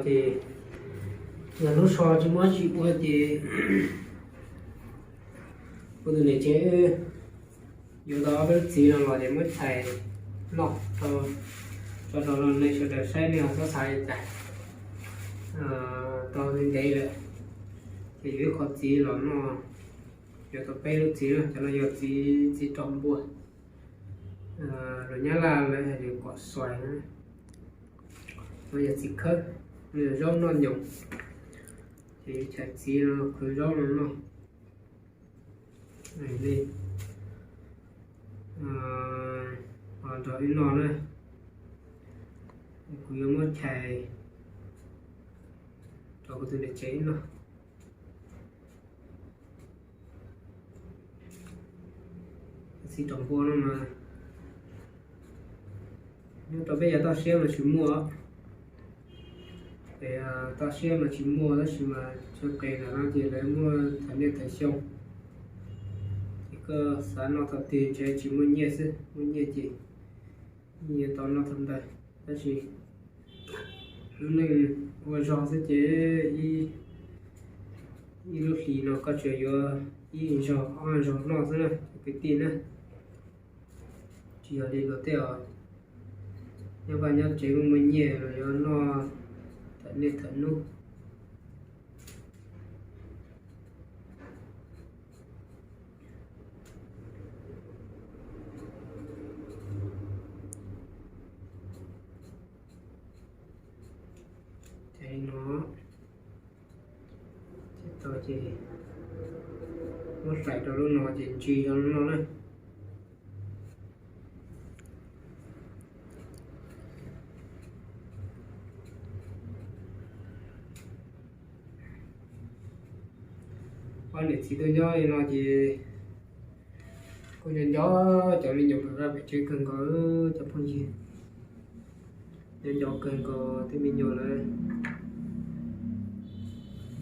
Ces yog lub so tsis muaj tsis ua ces kuv tus niam tsev yuav tau ob peb lub txiv no los ces muab chais noj tso rau nej sawv daws saib, nej ho txhob xav li cas. Tau ntev lawm ces yuav ib qho txiv los noj, yuav tau peb lub txiv na. Cov no yog txiv, txiv rau npua, lus Nyab Laj lawv hais tias kom xoais na. No yog txiv khawb, no yog zaub noj nyoos. Ces chais txiv no qhwv zaub no noj. Nrog wb noj na. Kuv yuav muab chais rau kuv tus niam tsev wb noj. Txiv rau npua no mas nyob rau peb yav toj siab mas tsis muaj. Ces toj siab mas tsis muaj tab sis mas txoj kev ntawm no ces lawv muaj thawm niaj thawm xyoo. Ces koj xav noj thaum twg ntshe tsis muaj nyiaj xwb, muaj nyiaj ces yuav tau noj thaum ntawd. Tab sis lub neej ua zog xwb ces ib lub hlis no koj tsuas yuav ib zaug ob zaug noj xwb na cov kwv tij na. Tsis yog li luag tej os, nyob vaj nyob tsev muaj muaj nyiaj los yuav noj thawm niaj thawm hnub. Ces no, ces tau ces muab hlais rau lub no ces ntsis yog lub no na. Ob niam txiv tuaj nyob li no ces kuj nco nco cov me nyuam pem vaj pem tsev kawg nkaus cov phooj ywg. Nco nco kawg nkaus tej me nyuam lawv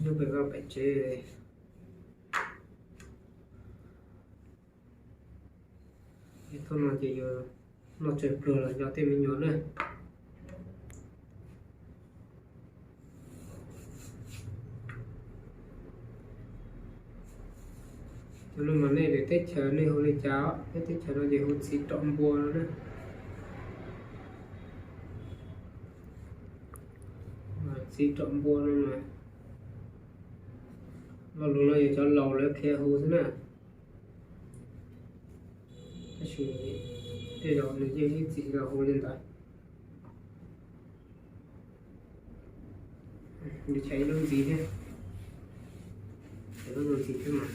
nyob pem vaj pem tsev. Thaum no ces yuav noj tsawg pluag los nco tej me nyuam na. Cov no mas nej lwm teb chaws nej hu li cas? Peb teb chaws no ces hu txiv rau npua no na. Txiv rau npua no mas lo lus no yog cov laus lawv qhia hu xwb na. Tab sis tej zaum nws yeej ib txwm los hu li ntawd. Nws chais ib lub ntxiv thiab, chais lub ntxiv thiab mas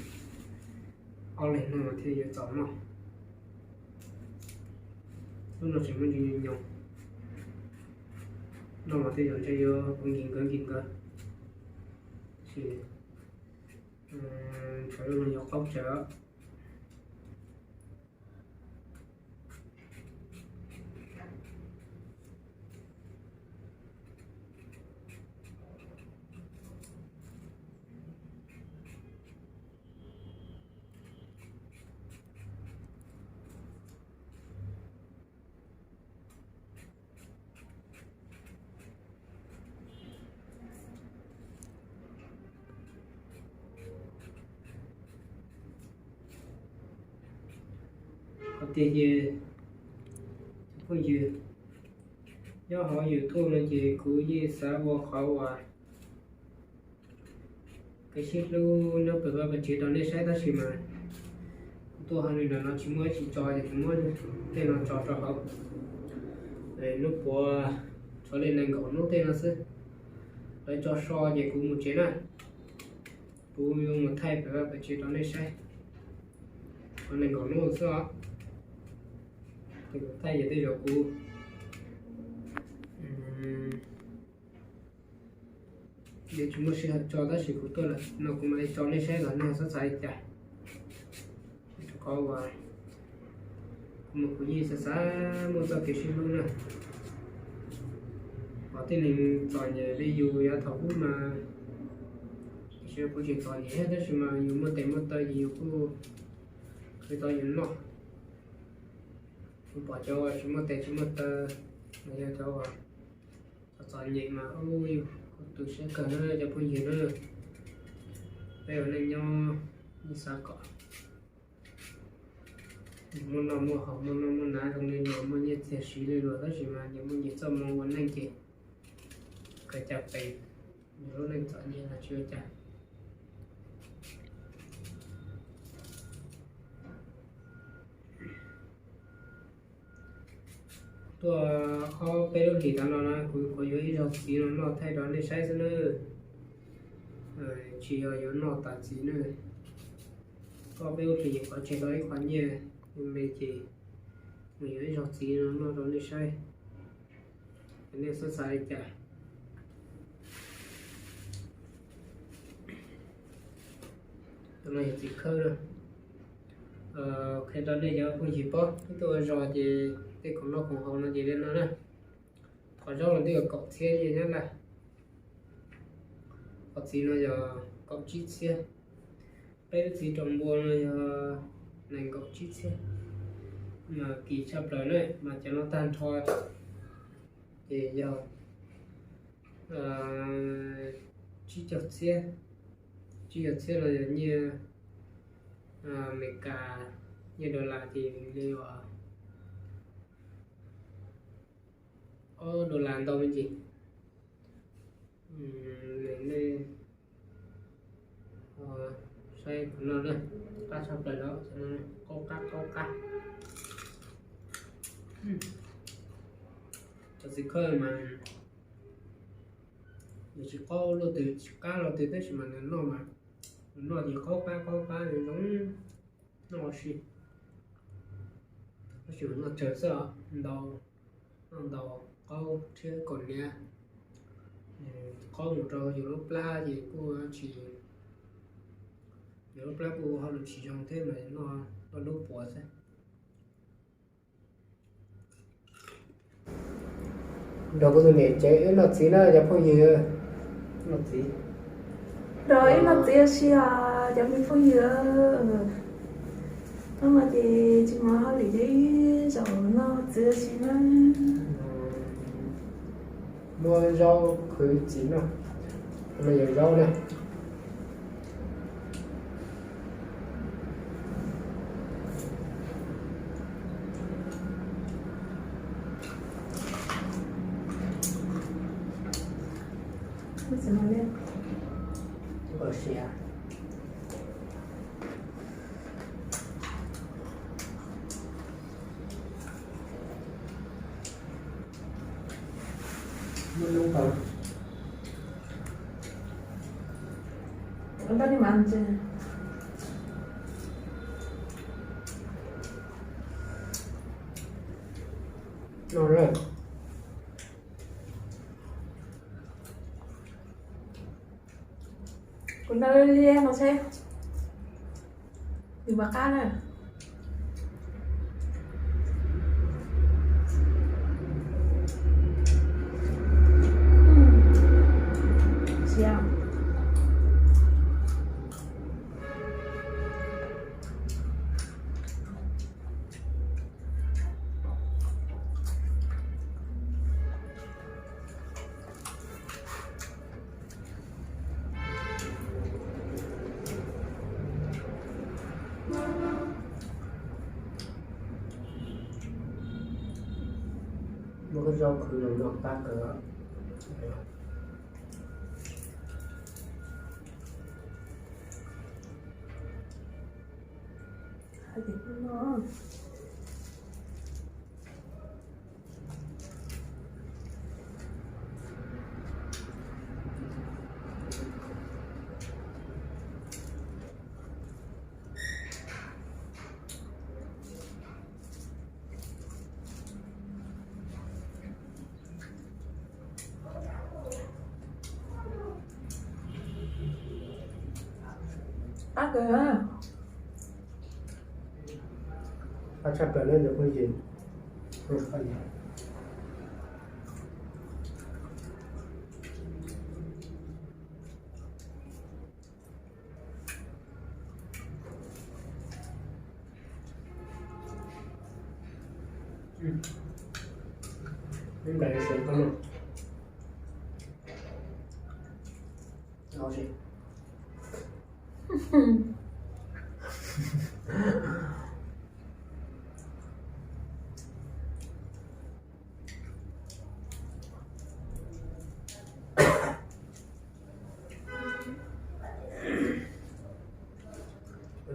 ob leeg noj mas thiaj yuav txaus noj. Lub no tseem muaj ntsis nyoos, noj mas tej zaum ntshe yuav ua nkig nkawv nkig nkawv. Tab sis tsawv lub no yog qaub tsawv. Qhov tiag ces phooj ywg, nyob hauv YouTube no ces kuv yeej xav ua qhov uas kev sib hlub nyob pem vaj pem tsev rau nej saib tab sis mas kuv tuaj hauv li no tsis muaj dab tsi tso ces kuv muab tej no tso rau hauv. Hnub puav tshuav li nees nkaum hnub tej no xwb, lawv tso so ces kuv mus tsev na. Kuv yuav mus thaij pem vaj pem tsev rau nej saib. Tshuav nees nkaum hnub xwb os. Ces kuv thaij ces tej zaum kuv yuav tsis muaj sij hawm tso tab sis kuv tuaj lawm no kuv mam li tso nej saib los nej txhob xav li cas. Rau qhov uas kuv mas kuv yeej xav xav muaj txoj kev sib hlub na. Ho tej neeg txom nyem li yus yav thaum ub mas, tiam sis kuv tseem txom nyem thiab tab sis mas yus muaj tes muaj taw ces yus kuj khwv tau yus noj. Kuv pom cov uas tsis muaj tes tsis muaj taw los yog cov uas txom txom nyem mas ub, yus Kuv tu siab kawg na cov phooj ywg na, peb ua neej nyob yeej xav kom muaj noj muaj haus, muaj noj muaj hnav zoo li luag, muaj nyiaj txiag siv li luag, tab sis mas nyias muaj nyias txoj hmoo ua neej ces kav cas pem lub neej txom nyem los tsis ua cas. Tuaj ob peb lub hlis tas no na kuv yuav ib zaug txiv no noj thaij rau nej saib xwb na, tsis yog yuav noj tas txiv na. Ob peb lub hlis qhov tseg tau ib qho nyiaj me ces nws yuav ib zaug txiv no noj rau nej saib, nej xav xav li cas. Tus no yog txiv khawb na. Qhia rau nej cov phooj ywg paub, ib tug ua zog ces tej khoom noj khoom haus no ces li no na. Qhov zaub no twb yog kaum txhiab nyiaj Nyab Laj. Qhov txiv no yog kaum tsib txhiab. Peb lub txiv rau npua no yog nees nkaum tsib txhiab. Mas kim tshaj plaws na, mas cov no tag nrho ces yog tsib caug txhiab. Tsib caug txhiab no yog nyiaj Amelikas, nyiaj dollar ces li ob dollar ntau me ntsis. Nej saib kuv no na, qab tshaj plaws, qaub qab qaub qab. Cov txiv khawb mas nws tsis qaub luaj twg tsis qab luaj twg tab sis mas nws noj mas, nws noj ces qaub qab qaub qab zoo, noj ua si. Tab sis mas noj tsawg xwb os, ntau, noj ntau, qaub thiab kaum niam, qaub mus rau yus lub plab ces kuj tsis, yus lub plab kuj hauj lwm tsis zoo thiab mas noj lub puav xwb. Nrog kuv tus niam tsev wb noj txiv na cov phooj ywg. Noj txiv. Nrog wb noj txiv ua si os cov me phooj ywg. Hnub no ces tsis muaj hauj lwm ces wb zaum noj txiv ua si na. Muab zaub qhwv txiv noj. No yog zaub na. Kuv noj liab liab no seb nws puas qab na. Siab. Muab zaub qhwv los noj qab kawg. Qab kawg. Qab tshaj plaws na cov phooj ywg. Qhov tsis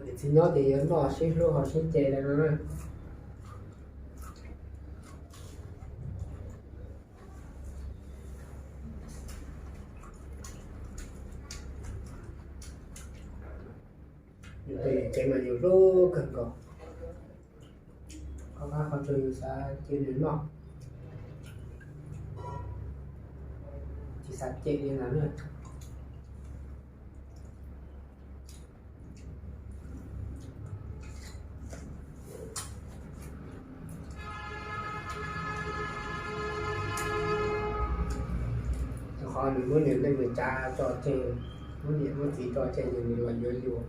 Niam txiv nyob ces yuav noj sib hlub ho sib ce li no na. Yus tus niam tsev mas yus hlub kawg nkaus, qhov qab qhov tsuas yus xav cia nws noj, tsis xav cem li ntawd na. Rau qhov nws muab niam tej nws tsav tso tseg, muab niam muab txiv tso tseg ces nws los yuav yus,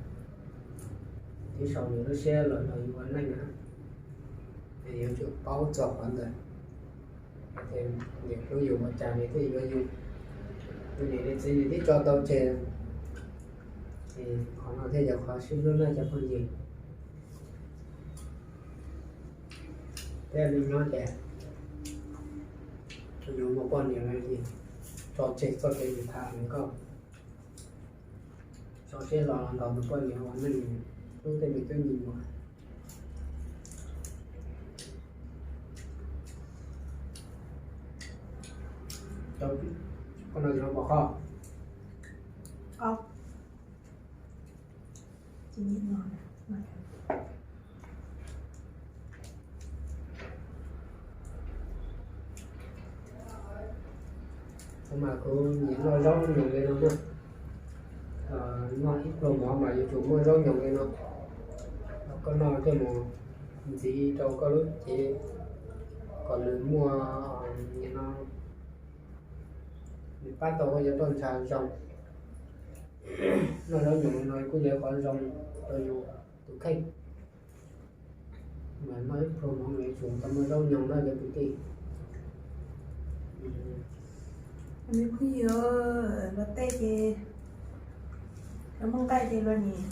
thiab sau nws lub siab los nrog yus ua neej na. Ces yuav tsum paub txog qhov ntawd, niam hlub yus ua cas nws thiaj yuav yus, tus niam tus txiv nws twb tso tau tseg, ces qhov no thiaj yog qhov sib hlub na cov phooj ywg. Thiab nej nyob ces yus muaj poj niam lawm ces tso tseg txoj kev mus tham nws koj, tso siab los nrog tus poj niam ua neej, hlub tej me tub me nyuam. Koj no pom qhov Kuv mas kuv nyiam noj zaub nyoos li no na. Noj ib pluag mov mas yuav tsum muaj zaub nyoos li no, koj noj coj mus ntxiv rau koj lub cev kom nws muaj, nim no nws pab tau koj cov roj ntsha zoo. Noj zaub nyoos li no kuj yog qhov zoo rau yus tus kheej. Mas noj ib pluag mov yuav tsum tau muaj zaub nyoos na cov kwv tij. Phooj ywg, luag tej ces luag muaj nqaij ces luag nim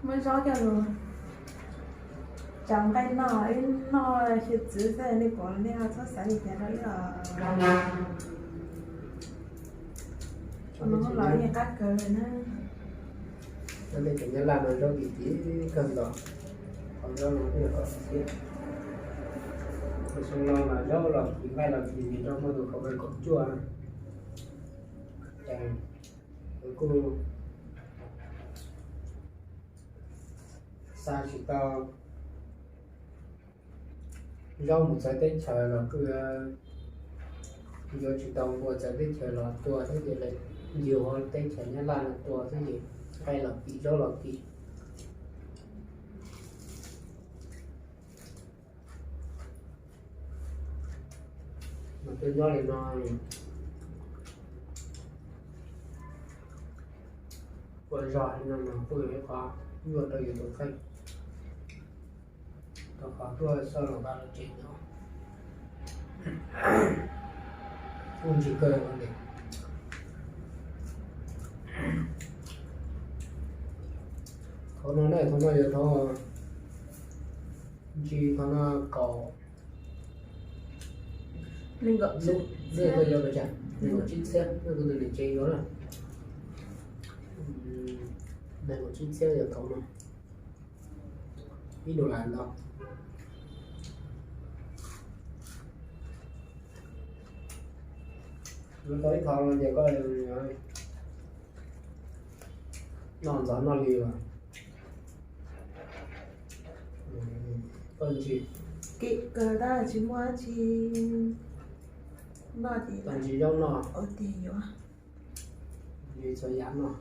muab zaub coj los tsav nqaij noj, ib noj xyw txwv xwb, nej pom nej ho txhob xav li cas rau ib los. Los yeej qab kawg na. Cov Nyab Laj no zaub kim kim kawg nkaus, qhov zaub no kuj yog kom siab. Xyoo no mas zaub los kim nqaij los kim vim rau muaj tus covid kaum cuaj na. Ces kuv kuj xa tsis tau zaub mus txawv teb chaws los kuj yuav tsis tau npua txawv teb chaws los tua thiab ces lawv yug hauv teb chaws Nyab Laj no tua thiab ces nqaij los kim zaub los kim. Mas tuaj nyob li no ua zog li no mas kuj yog ib qho nyuaj rau yus tus kheej, rau qhov tuaj xauj los nqa los tsev no kuj ntsis kawg li. Qhov no na, qhov no yog qhov ntsis, qhov no kaum, nej koj yuav pes tsawg? Nees nkaum tsib txhiab, nej kuv tus niam tsev yuav na. Nees nkaum tsib txhiab yog kaum no, ib dollar ntau. Yuav tau ib qho no ces koj noj ntxov noj lig los koj ntsis, kim kawg tab tsis muaj dab tsi noj ces tau ntsis zaub noj, ua tiag yuav ntsis txhua yam noj.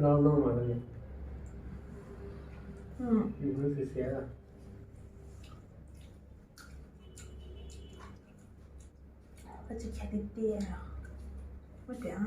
No no mas, siav siav. Koj tsis khiav tiag tiag, muab tias.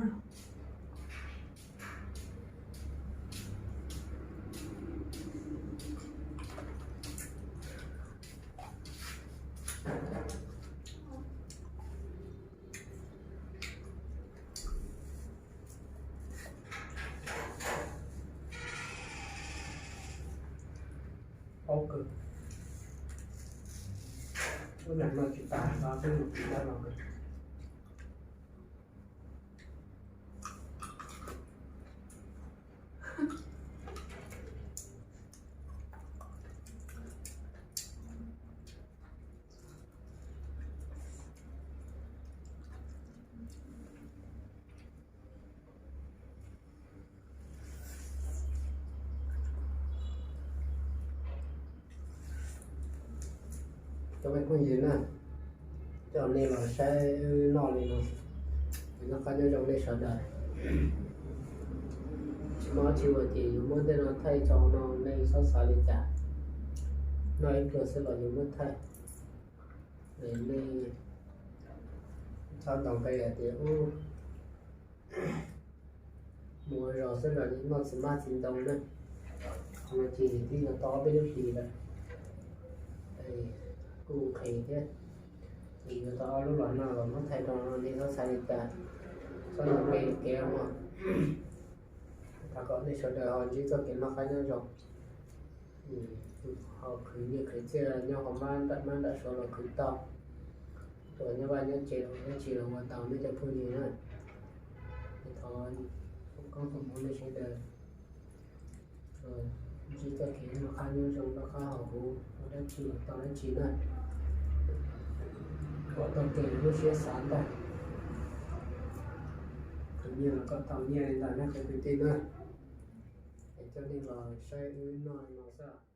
Paub kawg. Lub nas no tsis tas, xav peb mus tsis tas los. Cov phooj ywg na, coj nej los saib wb noj li no, noj qab nyob zoo nej sawv daws. Tsis muaj dab tsi ua ces yuav muab tej no thaij tso no, nej txhob xav li cas. Noj ib pluag xwb los yuav muab thaij. Nej txhob ntaus nqi hais tias mus ua zog xwb los noj txiv mab txiv ntoo na. Qhov no ces twb yuav tau ob peb lub hlis lawm, kuj qhis thiab. Ces yuav tau ob lub los noj los muab thaij rau no, nej txhob xav li cas, txhob ntaus nqi kev mog. Thov kom nej sawv daws ho ntsib txoj kev noj qab nyob zoo. Ho khwv nyiaj khwv txiaj nyob hauv mab nram mab nram suav los khwv tau. Tuaj nyob vaj nyob tsev los dab tsi los ua tau nej cov phooj ywg na. Thov foom koob foom hmoov nej sawv daws ntsib txoj kev noj qab nyob zoo, noj qab haus huv, ua dab tsi los tau dab tsi na. Kom tau kev lub siab xav ntag. Khwv nyiaj los kom tau nyiaj li ntawd na cov kwv tij na. Es coj nej los saib wb noj li no xwb.